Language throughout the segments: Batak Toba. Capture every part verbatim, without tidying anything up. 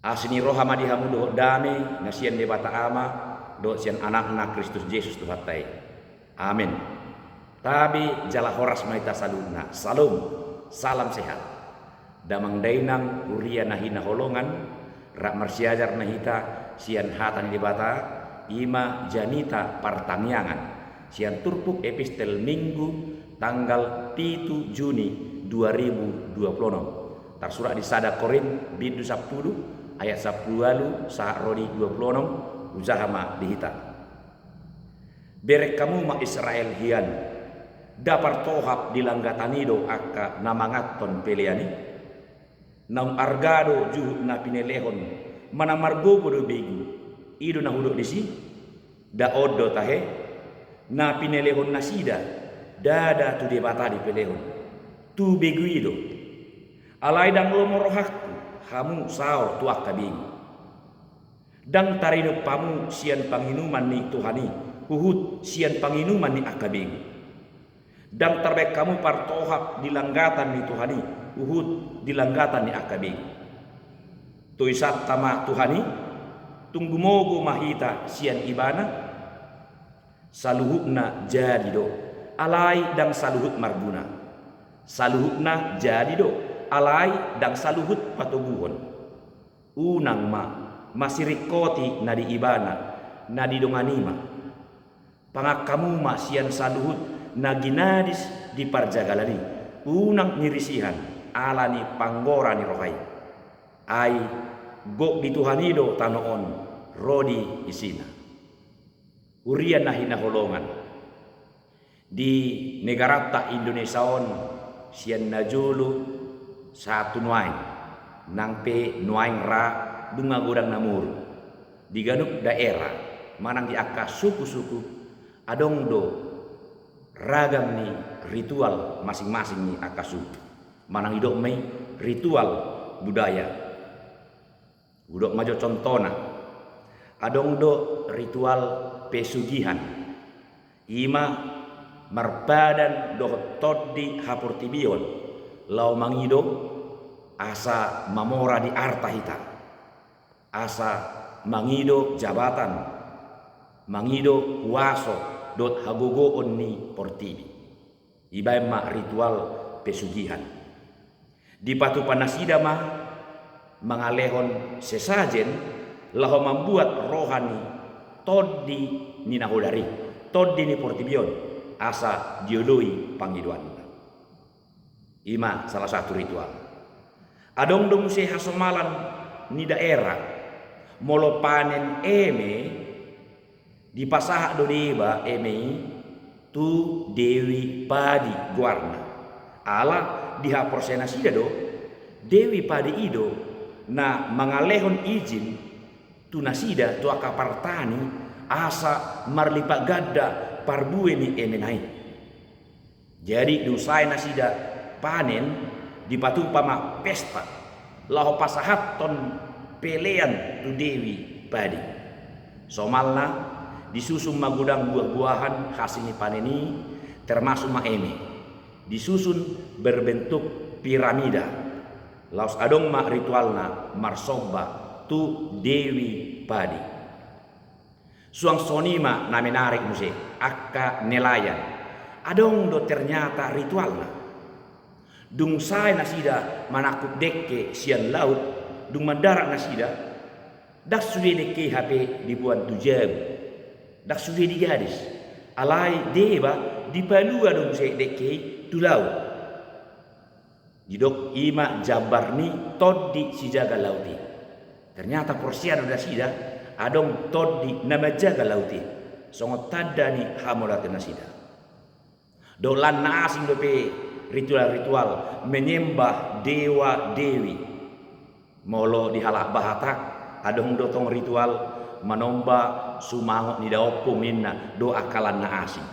Asi ni roha ma di hamu dohot dame na sian Debata Ama dohot sian Anakna Kristus Jesus Tuhanta i. Amen. Tabe jala horas ma hita saluhutna. Salom. Salam sehat. Damang dainang, huria na hinaholongan, rap marsiajar ma hita sian hata ni Debata, i ma jamita partangiangan sian turpuk epistel Minggu tanggal pitu Juni dua ribu dua puluh enam. Tarsurat di sada Korint bindu sampulu ayat sampulu ualu sahat ro di dua puluh enam. Hujaha ma di hita. Bereng hamu ma Israel hian, nda partohap di langgatan i do angka na manganhon pelean i? Naung arga do juhut na pinelehon, manang margogo do begu? I do na hudok disi? Nda on do tahe? Na pinelehon nasida ndada tu Debata dipelehon, tu begu i do. Alai ndang lomo rohangku hamu saor tu angka begu. Ndang taridop hamu sian panginuman ni Tuhan i, huhut sian panginuman ni angka begu. Ndang tarbaen hamu partohap di langgatan ni Tuhan i, huhut di langgatan ni angka begu. Toisanta ma Tuhan i, tung gumogo ma hita sian Ibana? Saluhutna jadi do, alai ndang saluhut marguna. Saluhutna jadi do, alai ndang saluhut patoguhon. Unang ma masiringkoti na di Ibana, na didongani ma. Pangan hamu ma sian saluhut na ginadis di parjagalan i. Unang nirisihan ala ni panggora ni roha i. Ai gok di Tuhan i do tano on ro di isina. Huria na hinaholongan, di negaranta Indonesia on, sian na jolo sahat tu nuaeng, nang pe nuaeng ra, dung godang na moru, di ganup daerah manang di angka suku-suku, adong do ragam ni ritual masing-masing ni angka suku. Manang didok ma i ritual budaya. Hudok ma jo contohna. Adong do ritual pesugihan. I ma marpadan dohot tondi haportibion, laho mangido asa mamora di arta hita, asa mangido jabatan, mangido huaso dohot hagogoon ni portibi. Dibaen ma ritual pesugihan. Dipatupa nasida ma mangalehon sesajen laho mambuat roha ni tondi ni nahodari, tondi ni portibi on, asa dioloi pangidoanna. I ma salah satu ritual. Adong do muse hasomalan ni daerah, molo panen eme, dipasahat do deba eme i tu Dewi Padi goarna. Ala dihaporseai nasida do, Dewi Padi i do na mangalehon izin tu nasida, tu angka partani, asa marlipat ganda parbue ni emena i. Jadi dung sae nasida panen, dipatupa ma pesta laho pasahathon pelean tu Dewi Padi. Somalna, disusun ma godang buah-buahan hasil ni panen i, termasuk ma eme. Disusun berbentuk piramida. Laos adong ma ritualna marsomba tu Dewi Padi. Suang songon i ma na menarik muse angka nelayan. Adong do ternyata ritualna. Dung sae nasida manangkup dengke sian laut, dung mandarat nasida, ndang sude dengke i hape diboan tu jabu, ndang sude digadis. Alai deba dipalua do muse dengke i tu laut. Didok i ma jambar ni tondi sijaga laut i. Ternyata porsea do nasida adong tondi na manjaga laut i, songon tanda ni hamauliateon nasida. Dohot lan na asing dope ritual-ritual menyembah dewa dewi. Molo di halak Batak, adong do tong ritual manomba sumangot ni daompung ninna, dohot angka lan na asing.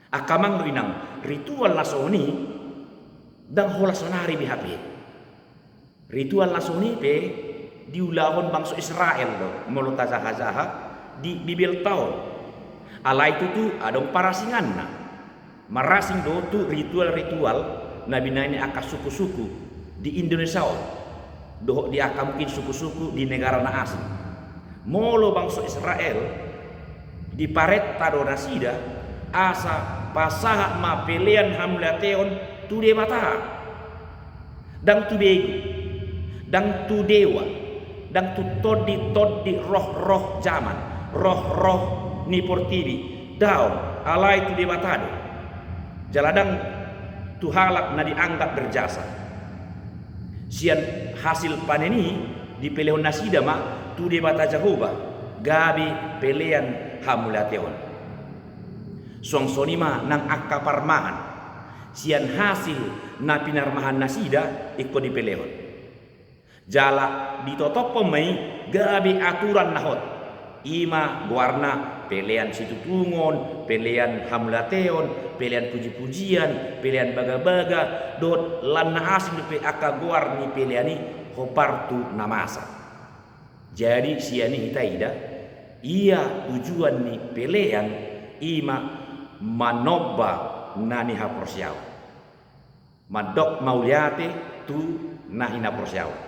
Angka amang dohot inang, ritual na songon i ndang holan sonari be hape. Ritual na songon i pe diulahon bangso Israel do, molo tajaha-jaha di Bibelta on. Alai tutu adong parasinganna. Marasing do tu ritual-ritual na binaen ni angka suku-suku di Indonesia on. dohot di angka mungkin suku-suku di negara na asing. Molo bangso Israel, diparenta do nasida asa pasahat ma pelean hamuliateon tu Debata. Ndang tu begu, ndang tu dewa, ndang tu tondi-tondi roh-roh jaman, roh-roh ni portibi, daong, alai tu Debata do. Jala ndang tu halak na dianggap berjasa. Sian hasil panen i dipelehon nasida ma tu Debata Jahowa gabe pelean hamuliateon. Suang songon i ma nang angka parmahan, sian hasil na pinarmahan nasida ingkon dipelehon. Jala ditotophon ma i gabe aturan na hot. I ma goarna pelean situtungon, pelean hamuliateon, pelean puji-pujian, pelean bagabaga, dohot lan na asing dope angka goar ni pelean i, hombar tu na masa. Jadi sian i hita ida, ia tujuan ni pelean i ma manomba na nihaporseaon. Mandok mauliate tu na hinaporseaon.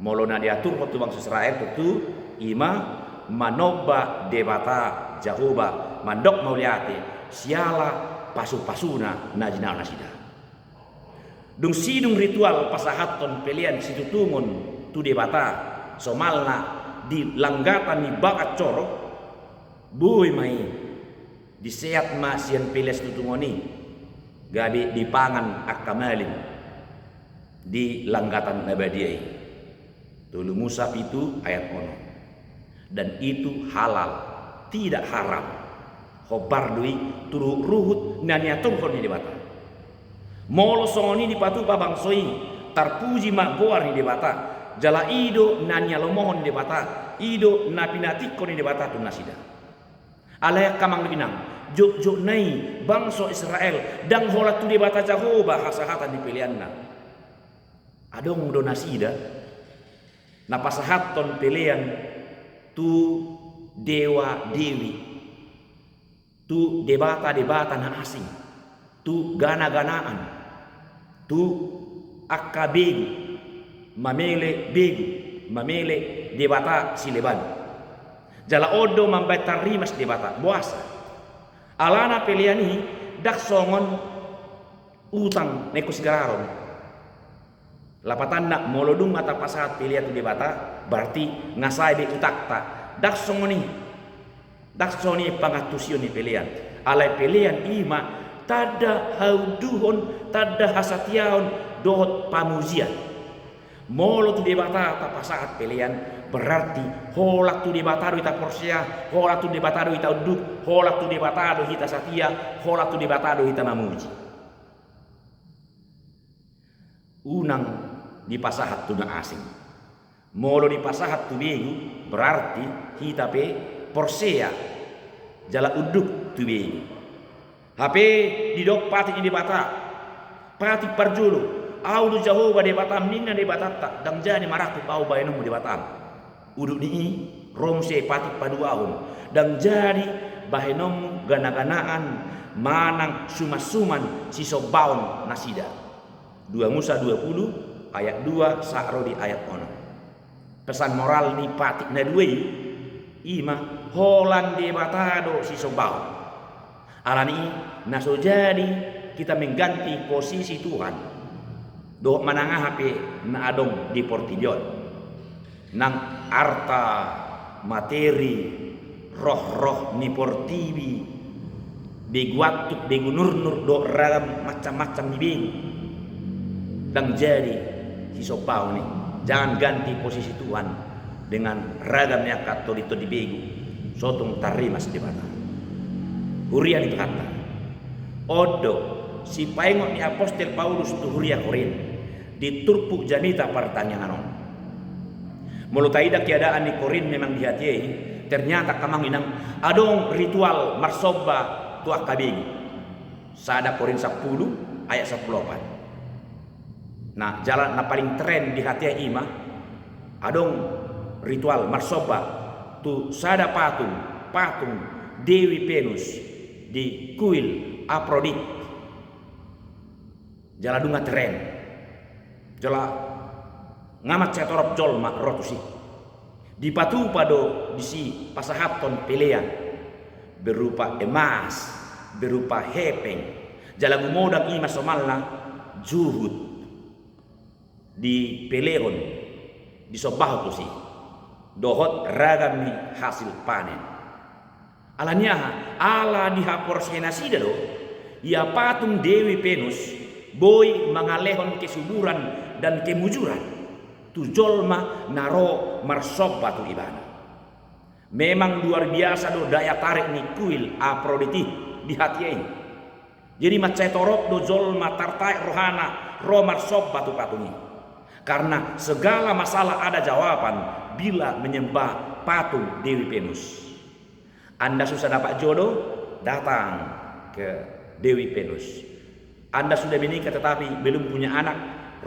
Molo na diaturhon tu bangso Israel tontu i ma manomba Debata Jahowa, mandok mauliate siala pasu-pasuna na jinalo nasida. Dung sidung ritual pasahathon pelean situtungon tu Debata, somalna di langgatan ni bagas joro, boi ma i diseat ma sian pelean situtungon i gabe dipangan angka malim di langgatan na badia i. Tolu Musa pitu ayat onom. Dan itu halal, tidak haram. Hombar do i tu ruhut-ruhut na niaturhon ni Debata. Molo songon i dipatupa bangso i, tarpuji ma goar ni Debata. Jala i do na nialomohon ni Debata, i do na pinatikkon ni Debata tu nasida. Alai angka amang dohot inang, jotjot nai bangso Israel ndang holan tu Debata Jahowa hasahatan ni peleanna. Adong do nasida na pasahathon pelean tu dewa-dewi, tu debata-debata na asing, tu gana-ganaan, tu angka begu, mamele begu, mamele debata sileban. Jala on do mambahen tarrimas debata, boasa? Alana pelean i ndang songon utang na ingkon sigararon. Lapatanna, molo dung ma tapasahat pelean tu Debata, berarti nga sae be utangta. Ndang songon i. Ndang songon i pangantusion ni pelean. Alai pelean i ma tanda haunduhon, tanda hasatiaon dohot pamujian. Molo tu Debata tapasahat pelean, berarti holan tu Debata do hita porsea, holan tu Debata do hita unduk, holan tu Debata do hita satia, holan tu Debata do hita mamuji. Unang dipasahat tu na asing. Molo dipasahat tu begu, berarti hita pe porsea jala unduk tu begu. Hape didok patik ni Debata, patik parjolo, Ahu do Jahowa Debatam, ninna Debatanta, ndang jadi marangkup Ahu bahenonmu Debatam. Udut ni i, ro muse patik paduahon, ndang jadi bahenonmu gana-ganaan manang suman-suman sisombaon nasida. Dua Musa dua puluh ayat dua sahat ro di ayat onom. Pesan moral ni patik na dua i, i ma holan Debata do sisombaon. Alani i, na so jadi hita mengganti posisi Tuhan dohot manang aha pe na adong di portibi on. Nang arta, materi, roh-roh ni portibi, begu antuk, begu nurnur dohot ragam macam-macam ni begu. Ndang jadi sisombaon i. Jangan ganti posisi Tuhan dengan ragam ni angka tondi-tondi begu. So tung tarrimas Debata. Huria ni Tuhanta. On do sipaingot ni apostel Paulus tu huria Korint di turpuk jamita partangiangan on. Molo taida keadaan ni Korint memang di hatiha i, ternyata angka amang inang adong ritual marsomba tu angka begu. Sada Korint sampulu ayat sampulu opat. Nah, jala na paling tren di hatiha i ma adong ritual marsomba tu sada patung, patung Dewi Venus di kuil Aphrodite. Jala nunga tren. Jala Nga mansai torop jolma ro tusi. Dipatupa do disi pasahathon pelean berupa emas, berupa hepeng, jala gumodang i ma somalna juhut dipelehon, disombahon tusi, dohot ragam ni hasil panen. Ala ni aha? Ala dihaporseai nasida do, ia patung Dewi Venus boi mangalehon kesuburan dan kemujuran tu jolma na ro marsomba tu ibana. Memang luar biasa do daya tarik ni kuil Afrodit i di hatiha i. Jadi mansai torop do jolma tartarik rohana ro marsomba tu patung i. Karena segala masalah ada jawaban bila menyembah patung Dewi Venus. Anda susah dapat jodoh, datang ke Dewi Venus. Anda sudah menikah tetapi belum punya anak,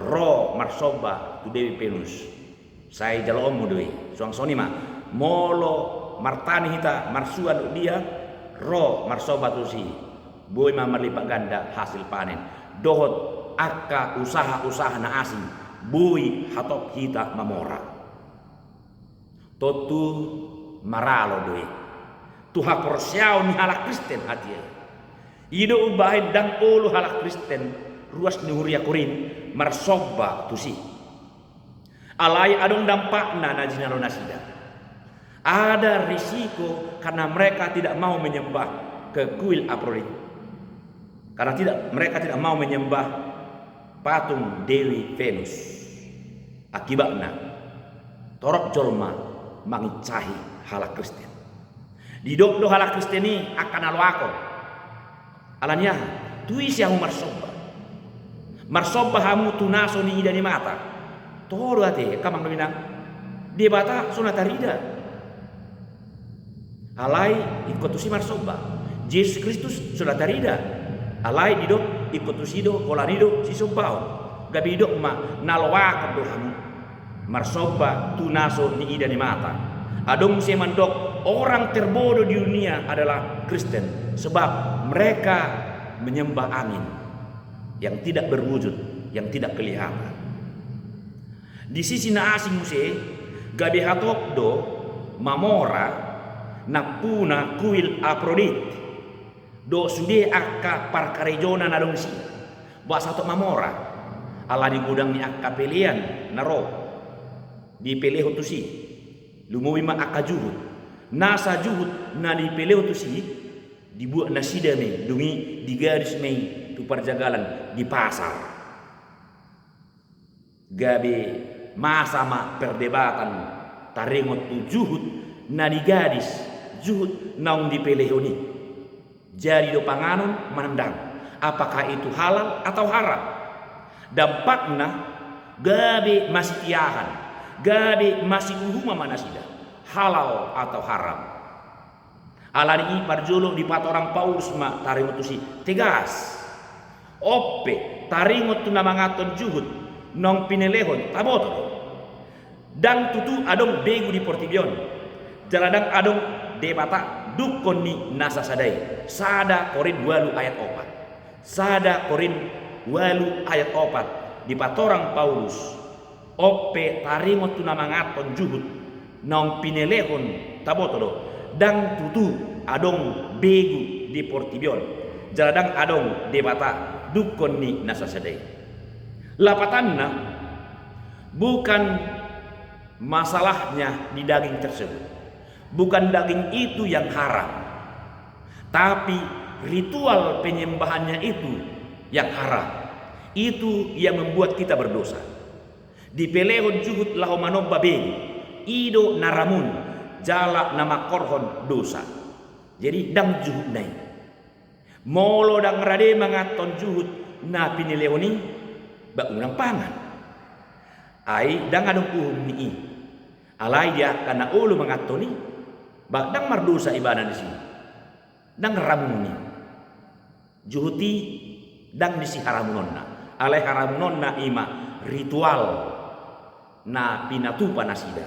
ro marsomba tu Dewi Venus. Sai jaloonmu do i. Suang songon i ma, molo martani hita, marsua dohot dia, ro marsomba tusi, boi ma marlipat ganda hasil panen. Dohot angka usaha-usaha na asing, boi hatop hita mamora. Tontu maralo do i tu haporseaon ni halak Kristen hatiha i. I do umbahen ndang olo halak Kristen ruas ni huria Korint marsomba tusi. Alai adong dampakna na jinalo nasida. Ada risiko karena mereka tidak mau menyembah ke kuil Afrodit. Karena tidak, mereka tidak mau menyembah patung Dewi Venus. Akibatna, torop jolma mangincahi halak Kristen. Didok do halak Kristen i angka na loakon. Ala ni aha? Tu ise hamu marsomba? Marsomba hamu tu na so niida ni mata? Toho do ate, angka amang dohot inang. Debata so na tarida. Alai ingkon tusi marsomba. Jesus Kristus so na tarida. Alai didok ingkon tusi do, holan i do sisombaon. Gabe didok ma, na loakon do hamu marsomba tu na so niida ni mata. Adong muse mandok, orang terbodoh di dunia adalah Kristen, sebab mereka menyembah angin yang tidak berwujud, yang tidak kelihatan. Di sisi na asing muse, gabe hatop do mamora nampuna kuil Afrodit dohot sude angka parkarejona na adong disi. Boasa hatop mamora? Ala ni godang ni angka pelean na ro dipelehon tusi. Lumobi ma angka juhut. Nasa juhut na dipelehon tusi, dibuat nasida ma i, dung i digadis ma i tu parjagalan, dipasar. Gabe masa ma perdebatan taringot tu juhut na digadis, juhut naung dipelehon i. Jadi do panganon manang ndang? Apakah itu halal atau haram? Dampakna, gabe masitiahan, gabe masiuhuman ma nasida, halal atau haram. Ala ni i parjolo dipatorang Paulus ma taringot tusi tegas. On pe taringot tu na manganhon juhut naung pinelehon, taboto do. Ndang tutu adong begu di portibi on, jala ndang adong Debata dungkon ni na sasada i. Sada Korint ualu ayat opat. Sada Korint ualu ayat opat, dipatorang Paulus. On pe taringot tu na manganhon juhut naung pinelehon, taboto do, ndang tutu adong begu di portibi on, jala ndang adong Debata dungkon ni na sasada i. Lapatanna, bukan masalahnya di daging tersebut, bukan daging itu yang haram, tapi ritual penyembahannya itu yang haram. Itu yang membuat kita berdosa. Dipelehon juhut laho manomba begu, i do na ramun, jala na mangkorhon dosa. Jadi ndang juhutna i. Molo ndang rade manganhon juhut na pinelehon i, ba unang pangan. Ai ndang adong uhum ni i. Alai di angka na olo manganhon i, ba ndang mardosa ibana disi. Ndang ramun i. Juhut i ndang disi haramunonna. Alai haramunonna i ma ritual na pinatupa nasida.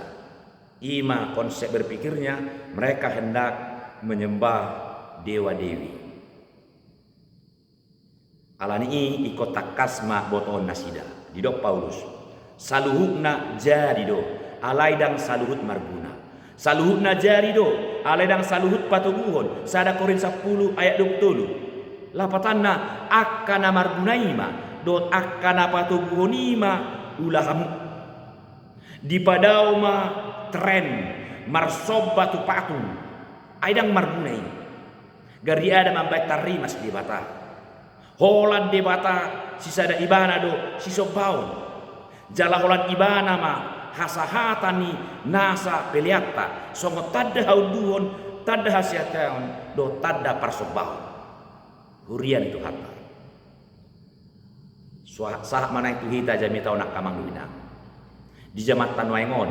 I ma konsep berpikirnya, mereka hendak menyembah dewa-dewi. Ala ni i ingkon tangkas ma botoon nasida. Didok Paulus, Saluhutna jadi do, alai ndang saluhut marguna. Saluhutna jadi do, alai ndang saluhut patoguhon, sada Korint sampulu ayat dua pulu tolu. Lapatanna, angka na marguna i ma dohot angka na patoguhon i ma ulahanmu. Dipadao ma tren marsomba tu patung, ai ndang marguna i. Gari ada mambaen tarrimas Debata. Holan Debata sisada Ibana do sisombaon. Jala holan Ibana ma hasahatan ni nasa peleanta, songon tanda haunduhon, tanda hasiantaon, dohot tanda parsombaon. Huria ni Tuhanta. Sua-, sahat ma nai tu hita jamita on angka amang dohot inang. Di jamanta nuaeng on,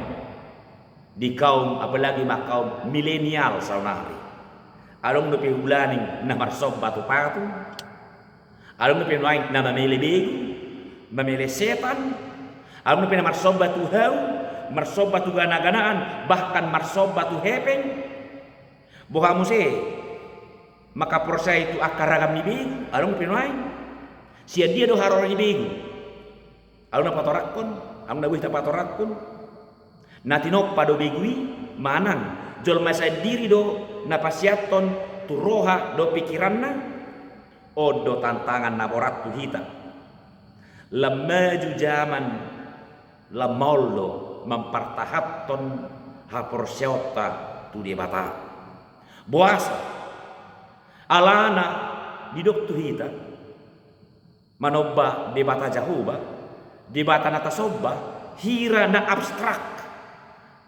di kaum, apalagi ma kaum milenial saonari, adong dope ulaning na marsomba tu patung, adong dope nuaeng na mamele begu, mamele setan, adong dope na marsomba tu hau, marsomba tu ganaganaan, bahkan marsomba tu hepeng. Boha muse mangkaporseai tu angka ragam ni begu, adong dope nuaeng. Sian dia do haroro ni begu? Adong na patoranghon, adong na boi tapatorangkon. Na tinompa do begu i manang jolma sandiri do na pasianhon tu roha dohot pikiranna? On do tantangan na borat tu hita. Lam maju jaman, lam maol do mampartahanhon haporseaonta tu Debata. Boasa? Alana didok tu hita, manomba Debata Jahowa, Debata na tasomba, hira na abstrak,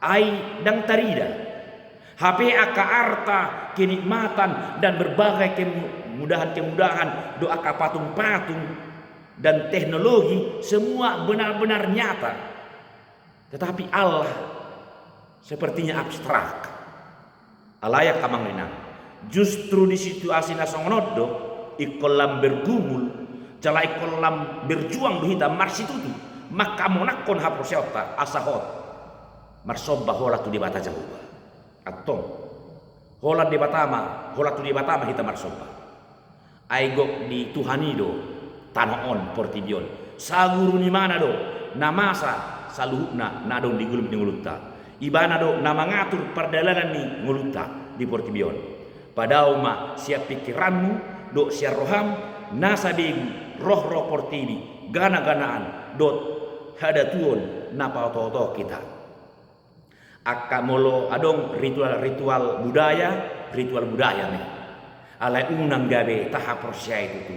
ai ndang tarida. Hape angka arta, kenikmatan, dan berbagai kemudahan-kemudahan, dohot angka patung-patung dan teknologi, semua benar-benar nyata. Tetapi Allah sepertinya abstrak. Alai angka amang dohot inang, justru di situasi na songon on do, ingkon lam bergumul, jala ingkon lam berjuang do hita marsitutu manghamonanghon haporseaonta asa hot marsomba holan tu Debata Jahowa. Antong, holan Debata ma, holan tu Debata ma hita marsomba. Ai gok di Tuhan i do tano on, portibi on. Saguru ni ibana do na masa saluhutna na adong di gulmit ni ngolunta. Ibana do na mangatur pardalanan ni ngolunta di portibi on. Padao ma sian pikiranmu dohot sian roham nasa begu, roh-roh portibi, gana-ganaan dohot hadatuon na paoto-oto hita. Angka molo adong ritual-ritual budaya, ritual budaya ma i. Alai unang gabe tahaporseai tutu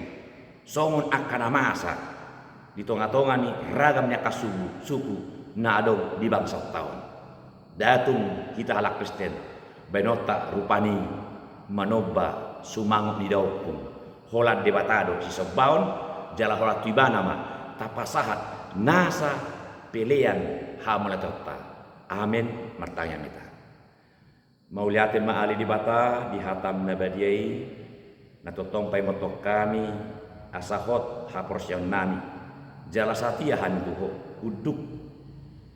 songon angka na masa di tonga-tonga ni ragam ni angka suku, suku na adong di bangsanta on. Nda tung hita halak Kristen baenonta rupani manomba sumangot ni daompung. Holan Debata do sisombaon, jala holan tu Ibana ma tapasahat nasa pelean hamauliateonta. Amen. Martangiang hita. Mauliate ma ale Debata di hataM na badia i, na tongtong paingothon hami asa hot haporseaonnami, jala satia hami tu Ho. Unduk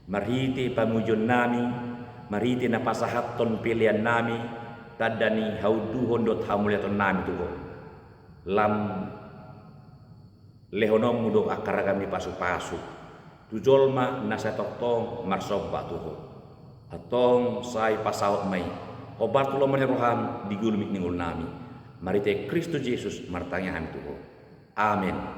marhite pamujionnami, marhite na pasahathon peleannami, tanda ni haunduhon dohot hamauliateonnami tu Ho. Lam lehononMu do angka ragam ni pasu-pasu tu jolma na sai tongtong marsomba tu Ho. Antong sai pasaut ma i. Hombar tu lomo ni rohaM di gulmit ni ngolunami. Marhite Kristus Jesus martangiang hami tu Ho. Amen.